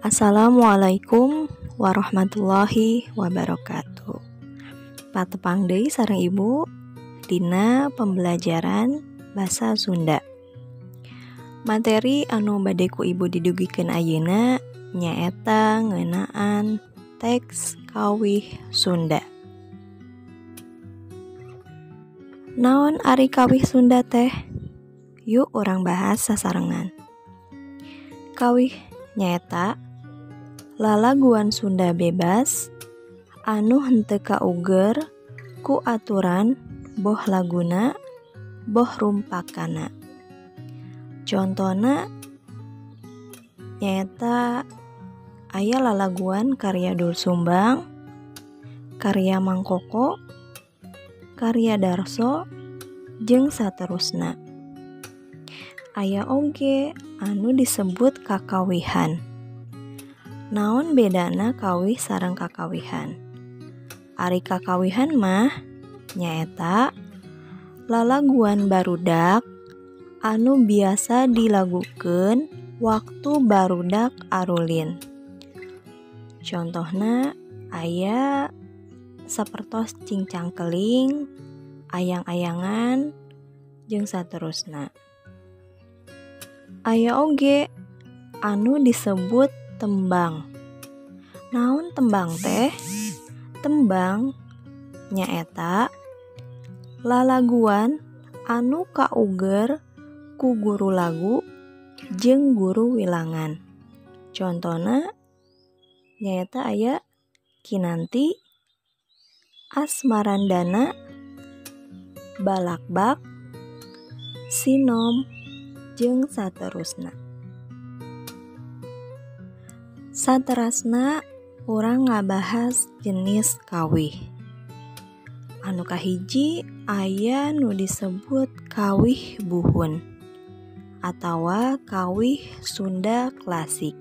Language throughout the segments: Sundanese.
Assalamualaikum warahmatullahi wabarakatuh. Patepang deui sareng Ibu dina pembelajaran Basa Sunda. Materi anu bade ku Ibu didugikeun ayeuna nyaeta ngeunaan teks kawih Sunda. Naon ari kawih Sunda teh? Yuk urang bahas sasarengan. Kawih nyaeta lalaguan Sunda bebas anu henteu kauger ku aturan boh laguna boh rumpakana. Contona nyaeta aya lalaguan karya Doel Sumbang, karya Mang Koko, karya Darso, jeung saterusna. Aya oge anu disebut kakawihan. Naon bedana kawih sareng kakawihan? Ari kakawihan mah nyaeta lalaguan barudak anu biasa dilagukeun waktu barudak arulin. Contohna aya sapertos cingcangkeling, ayang-ayangan, jeung saterusna. Aya oge anu disebut tembang. Naon tembang teh? Tembang nyaeta lalaguan anu kauger ku guru lagu jeung guru wilangan. Contona nyaeta aya Kinanti, Asmarandana, Balakbak, Sinom, jeung saterusna. Saterasna urang ngabahas jenis kawih. Anu kahiji aya nu disebut kawih buhun atawa kawih Sunda klasik.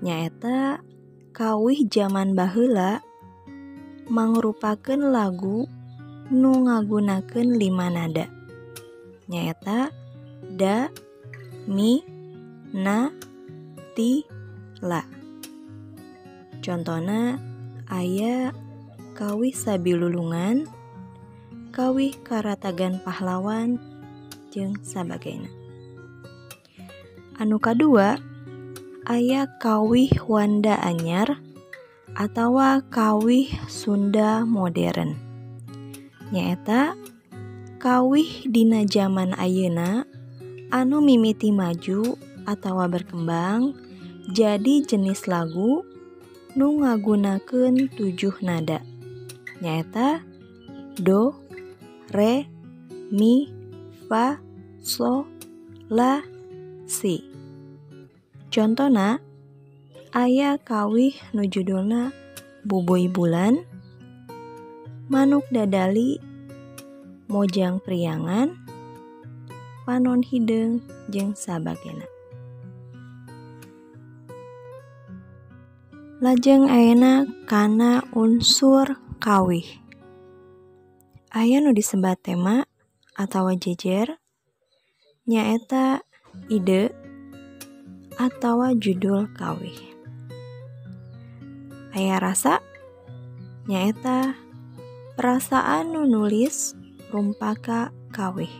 Nyaeta kawih jaman baheula mangrupakeun lagu nu ngagunakeun 5 nada. Nyaeta da, mi, na, ti, la. Contona aya kawih Sabilulungan, kawih Karatagan Pahlawan, jeung sabagena. Anu kadua aya kawih Wanda Anyar atawa kawih Sunda modern. Nyaeta kawih dina jaman ayeuna anu mimiti maju atawa berkembang jadi jenis lagu nu ngagunakeun 7 nada. Nyaeta do, re, mi, fa, so, la, si. Contona aya kawih nu judulna Bubuy Bulan, Manuk Dadali, Mojang Priangan, Panon Hideung, jeung sabagena. Lajeng ayeuna kana unsur kawih. Aya nu disebat tema atawa jejer nyaeta ide atawa judul kawih. Aya rasa nyaeta perasaan nu nulis rumpaka kawih.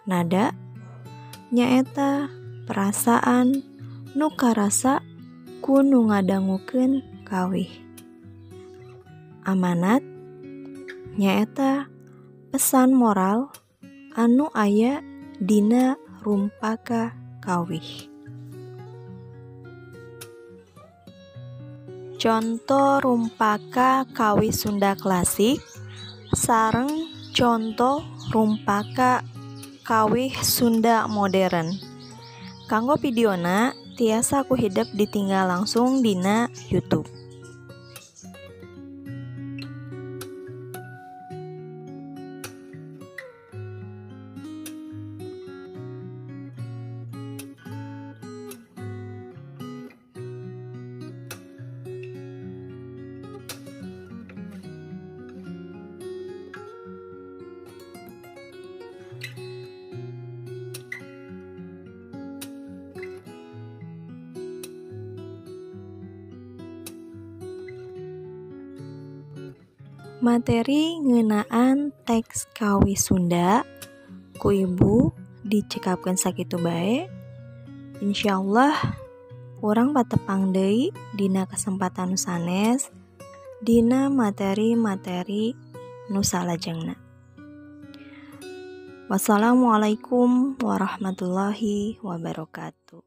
Nada nyaeta perasaan nu karasa ku nu ngadangukeun kawih. Amanat nyaeta pesan moral anu aya dina rumpaka kawih. Conto rumpaka kawih Sunda klasik sareng conto rumpaka kawih Sunda modern. Kanggo videona tiasa ku hidep ditinggal langsung dina YouTube. Materi ngeunaan teks kawih Sunda ku ibu dicekapkeun sakitu bae. Insyaallah urang patepang deui dina kesempatan nu sanes dina materi-materi nu salajengna. Wassalamualaikum warahmatullahi wabarakatuh.